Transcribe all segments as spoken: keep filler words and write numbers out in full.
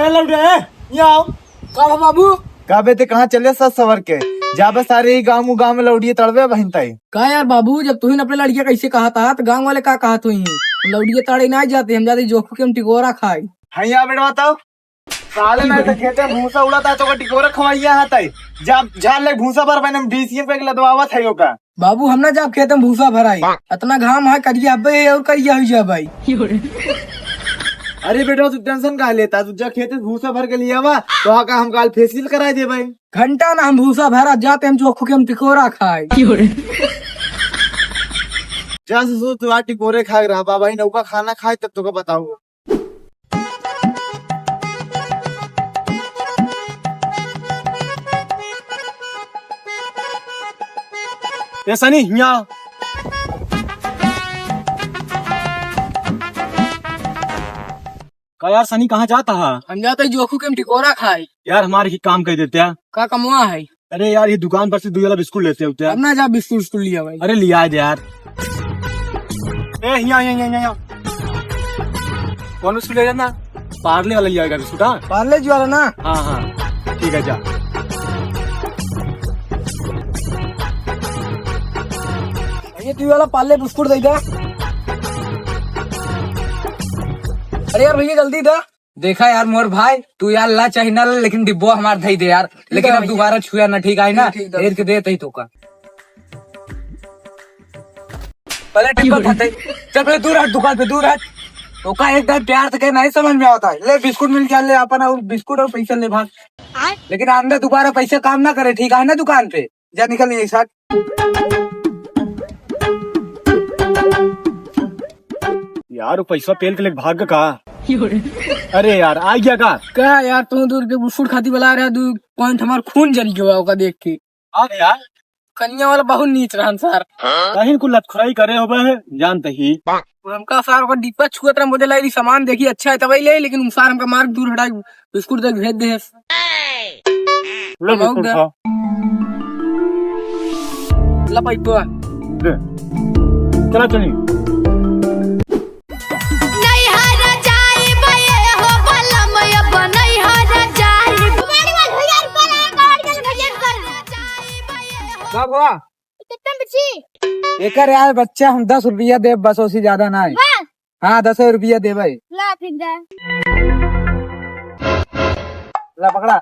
ए लौड़े, ए, यहाँ आओ। का बा बाबू? का बे ते कहाँ चले सज सवर के? जाबे सारे ही गाँव गाँव में लौड़िए तड़बे बहिन ताई। का यार बाबू, जब तुहिन अपने लड़किया कैसे कहा था तो गाँव वाले का कहा तुही? लौड़िए ताड़े ना जाते, हम जाते जोखू के हम टिकोरा खाए। हाँ यहाँ बेटवा तो साले मैं तो खेते भूसा उड़ा था तो का टिकोरा खवाइया हाथ आई। जा झाड़ ले भूसा भर मैंने डीसीएम पे लदवावा था यो का। बाबू हम ना जाब खेते में भूसा भराई, इतना घाम है करिया अबे और करिया हुई जा भाई। अरे बेटा तू टेंशन का लेता, तू जा खेते से भूसा भर के लियावा तो आका हम काल फेशियल कराई दे भाई। घंटा ना हम भूसा भरा जाते हम जोखू के हम टिकोरा खाए। जा ससुर तू आ टिकोरे खा रहा बाबा ही नौका खाना खाए तब तो का बताऊँ। ए सनी, हिया। का यार सनी, कहाँ जाता है? हम जाते हैं जोखू के हम टिकोरा खाए। यार हमारे ही काम कर देते हैं। का कमवा है? अरे यार, ये दुकान पर से दो वाला बिस्कुट लेते होते हैं। अब ना जा बिस्कुट उस्कुट लिया भाई। अरे लिया दे यार। ए, हिया, हिया, हिया, हिया। कौन बिस्कुट ले जाना? पार्ले वाला लिया बिस्कुट, हाँ? पार्ले जी वाला ना? हाँ, हाँ। ठीक है, जा। ये तू वाला पार्ले बिस्कुट दे दे। अरे यार भैया, जल्दी दे। देखा यार मोर भाई, तू यार ला चाहे ना ला, लेकिन डिब्बो हमार धई दे यार। लेकिन अब भैया। दोबारा छुआ ना, ठीक है ना? ठीक, ठीक, ठीक। हेर के देत ही तोका। पहले डिब्बा खाते। चल पहले दूर हट दुकान पे, दूर हट। ओका एक दान प्यार से कहे नहीं समझ में आवता है। ले बिस्कुट मिल गया, ले अपन और बिस्कुट और पैसा ले भाग। आय? लेकिन आंदा दोबारा पैसा काम ना करे, ठीक है ना दुकान पे? जा निकल नहीं साथ। यार, वो पैसा पेल के लेके भाग का? अरे यार, आ गया का? का यार, तू दूर के बिस्कुट खाती बला रहा, दू पॉइंट हमार खून जल गया ओका देख के। आ गया? कनिया वाला बहुत नीच रहन सर। कहीं कुल लतखुराई करे होबे है, जानते ही। हमका सर ओकर डिब्बा छुअत रहा, मुझे लगी सामान देखी अच्छा है तबही ले, लेकिन उ सर हमका मार दूर हटाई, बिस्कुट दे भेज दे। ले हम बिस्कुट दे। खा। ला पैसा। दे। चला चली। नैहर जाइब ये हो बलम, अब नैहर जाइब। गाड़ी वाला भैया पर आ, गाड़ी वाला भैया पर। का हुआ? कितना बची? एकर यार बच्चा हम दस रुपया देब बस, ओसी ज्यादा ना है। बस? हाँ, दस रुपया देबे। ला फिर दे। ला पकड़ा।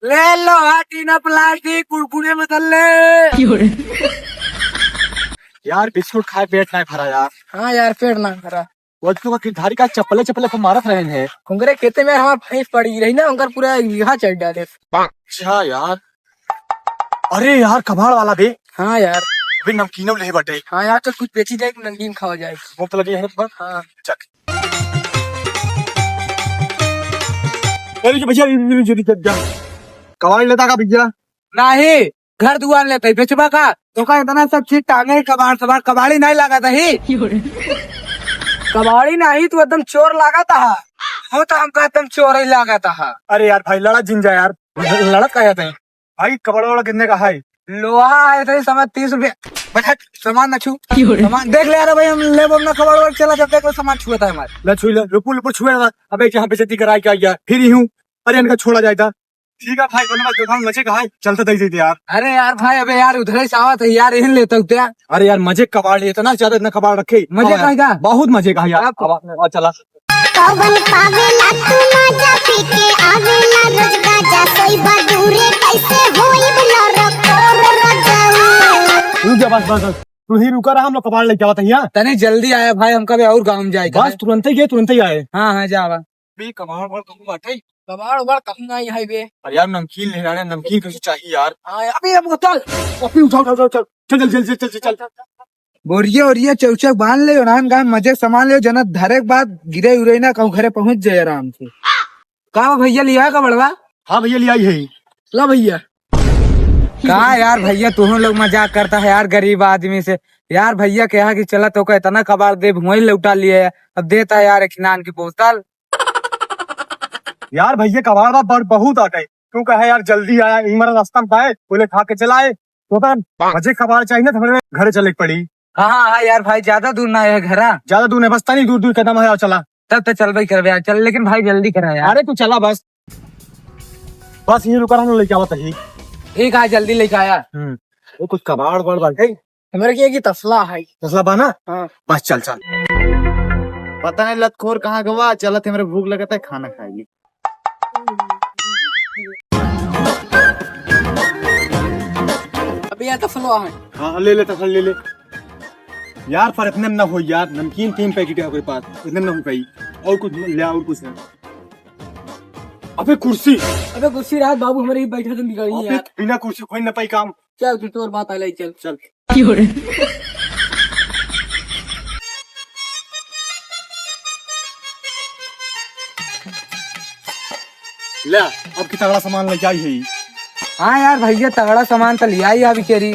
ले लो, हाँ, टीना प्लास्टिक, कुरकुरे मसाले। यार, बिस्कुट खाए पेट नहीं भरा यार। हाँ यार, पेट ना भरा। वो तो की धारी का चप्पले चप्पले को मारत रहे हैं। उनकरे खेते में हमार भैंस पड़ी रही ना, उनकर पूरा एक बीघा चर डाले। अच्छा यार। अरे यार, कबाड़ वाला बे। हाँ यार। अबे नमकीनो ले बटे। हाँ यार, चल कुछ बेची जाए, नमकीन खावा जाए। भूख तो लगी है ना तुम्हें? हाँ। चल। अरे जो भैया, ये, ये, ये, ये, ये, कबाड़ लेता का भैया? नहीं, घर दुआर लेते ही बेचबा का? तो का इतना सब चीज टांगे, कबाड़ सबाड़, कबाड़ी नहीं लागत ही। कबाड़ी नहीं, तू एकदम चोर लागत हा। हो तो हमका एकदम चोर ही लागत हा। अरे यार भाई, लड़त जिन जा यार, लड़त का जाते हैं भाई। कबाड़ वाला कितने का है? लोहा आए थे समझ तीस रुपया। बस हट, सामान ना छू। सामान देख ले यार भाई, हम लेबो ना कबाड़ वाला, चला जाते कोई सामान छुआ था हमारे। ला छुई ला, लुपुर लुपुर छुआ था। अबे जहाँ बेइज्जती कराई क्या गया, फिर ही हूँ। अरे इनका छोड़ा जाए था। ठीक है भाई, बोलो मत, दुकान मजे का है, चलते दे दे यार। अरे यार भाई, अबे यार उधर से आवत है यार, यहीं लेते होते यार। अरे यार मजे कबाड़, इतना ज्यादा इतना कबाड़ रखे। मजे हाँ का यार, है का? बहुत मजे का है यार। आप अब, अब चला। कवन पावेला तू मजा पी के आवेला रोज गाजा, सोईबा दूरे कैसे होई बुला रो कोर रजाऊ। रुक जा, बस बस बस, तू ही रुका रहा, हम लोग कबाड़ लेके आवत है यहाँ। तने जल्दी आया भाई, हमका भी और गाँव में जाए बस। तुरंत ही गए, तुरंत ही आए। हाँ हाँ, जा बा। बे, कबाड़ वबाड़ कहूँ बाटे? कबाड़ वबाड़ कहूँ नहीं है बे। अरे यार, नमकीन ले आने, नमकीन कैसे चाहिए यार? हाँ यार, अबे ये बोतल। अबे उठा, उठा, उठा, उठा। चल, चल, चल, चल, चल, चल। बोरिया ओरिया चौचक बांध ले, नान गान मजे सामान ले, जना धरे के बाद गिरे उरे ना, कहूँ घरे पहुँच जाए आराम से। का बा भैया, लिया कबाड़वा? हाँ भैया, लिया ही है। ला भैया। का यार भैया, तुम लोग मजाक करता है यार गरीब आदमी से। यार भैया कहा कि चला तो का इतना कबाड़ दे, वहीं लौटा लिए। अब देता है यार एक नान की बोतल। यार भैया, कबाड़ बा बड़ बहुत आ गए। तू कहे यार जल्दी आया, इमर रास्ता में पाए, बोले खा के चला आए। तो का मजे कबाड़ चाहिए ना, तो हमारे घरे चले के पड़ी। हाँ, हाँ, हाँ यार भाई, ज्यादा दूर ना है घरा। ज्यादा दूर नहीं, बस तनी दूर दूर कदम है, आओ चला। तब तो चलबे करबे यार, चल, लेकिन भाई जल्दी करा यार। अरे तू चला बस, बस यहीं रुका रहा, लेके आवा तही। ठीक है, जल्दी लेके आया। हम्म, वो कुछ कबाड़ वबाड़ बाटे। हमरे के की तसला है। तसला बा ना? हाँ। बस चल, चल। पता नहीं लतखोर कहाँ गवा, चलत हमरे भूख लगत है, खाना खाएगी। अभी यह तसला है। हाँ, ले ले तसल, ले ले। यार, पर इतने में ना हो यार, नमकीन तीन पैकेट है ओकरे पास, इतने में ना हो पाई। और कुछ ले आ, और कुछ है। अबे कुर्सी। अबे कुर्सी रात बाबू हमारे ही बैठे थे बिगाड़ी अबे यार। बिना कुर्सी कोई ना पाई काम। चल तू तोर बात आले चल। चल। क्यों रे? ले, अब की तगड़ा सामान लेके आई है। हाँ यार भैया, तगड़ा सामान तो ले आई अभी केरी।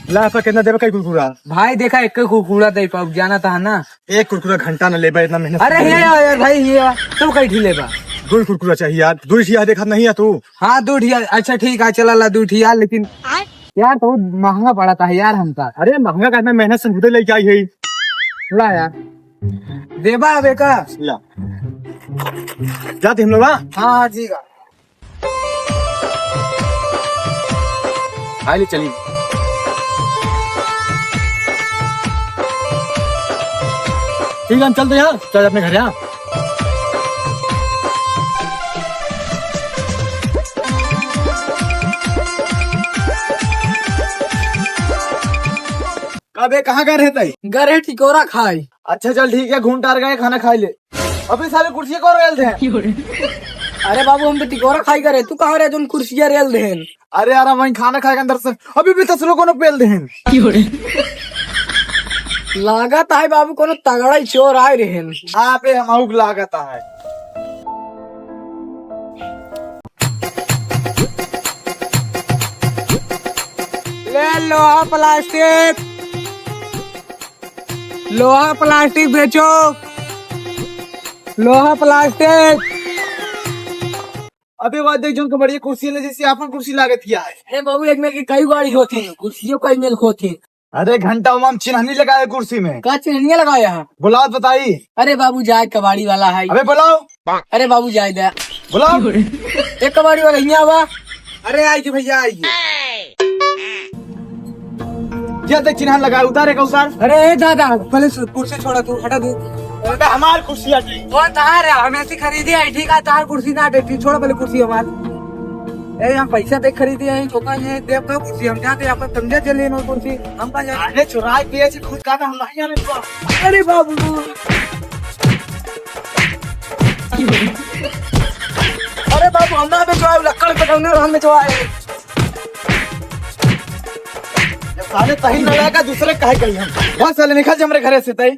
ला, आपका कितना देवे कई कुरकुरा? भाई देखा, एक कुरकुरा दे पाऊ, जाना था ना। एक कुरकुरा घंटा न लेबा, इतना मेहनत अरे से ये यार भाई, ये तू कई ठी लेबा? दो ही कुरकुरा चाहिए यार, दो ही ठिया देखत नहीं है तू। हाँ, दो ठिया, अच्छा ठीक है, चला ला दो ठिया, लेकिन यार बहुत महंगा पड़ा था यार हमका। अरे महंगा का, इतना मेहनत से खुदे लेके आई है। ला यार, देबा अब एका। ला। जाते हम लोग, हाँ? हाँ, हाँ, ठीक है। आइए, चलिए। ठीक है, हम चलते हैं, चल अपने घर यहाँ। अबे, कहाँ गए रहे तई? गए रहे टिकोरा खाए। अच्छा, चल ठीक है, घूम टार गए, खाना खाई ले। अबे साले, कुर्सी कौन रेल दे? अरे बाबू, हम तो टिकोरा खाई करे, तू कहाँ रहे जोन कुर्सिया रेल देहन? अरे यार, वहीं खाना खाए के अंदर से अभी भी तसलो कोनो पेल देहन। लागत है बाबू, कोनो तगड़ा ही चोर आए रहन। हाँ बे, हम आउक लागत है। ले लोहा प्लास्टिक, लोहा प्लास्टिक बेचो, लोहा प्लास्टिक। अबे वाह, देख जोन कमरिया कुर्सी ले, जैसे आपन कुर्सी लागत किया है। अरे बाबू, एक मेल की कई गाड़ी होती है, कुर्सियों कई मेल होती है। अरे घंटा हुआ हम चिन्हनी लगाए कुर्सी में। का चिन्हनिया लगाया है? बुलाओ बताई। अरे बाबू, जाए कबाड़ी वाला है। अबे बुलाओ। अरे बाबू, जाए दे। बुलाओ। एक कबाड़ी वाला हियाँ आवा। अरे आइए भैया, आइए। ये देख चिन्हन लगाए, उतारे का उतार। अरे ए दादा, पहले सु-, कुर्सी छोड़ा तू, हटा दे। अबे हमार कुर्सी हटी। वो तार है, हम ऐसी खरीदी है, ठीक है, तार कुर्सी ना हटे, ठीक, छोड़ा पहले कुर्सी हमार। ए, हम पैसा दे खरीदी है, छोटा ये देव का कुर्सी, हम जाते, आपन समझे चलिए ना कुर्सी, हम कहाँ जाए? अरे चुराए पिए से खुद का, हम नहीं आने दो। अरे बाबू। अरे बाबू, हम ना बेचवाए, लक्कड़ पे कौन हम बेचवाए? ये साले तही न लगा, दूसरे काहे कही हम? वहाँ साले निकल जा हमरे घरे से तई।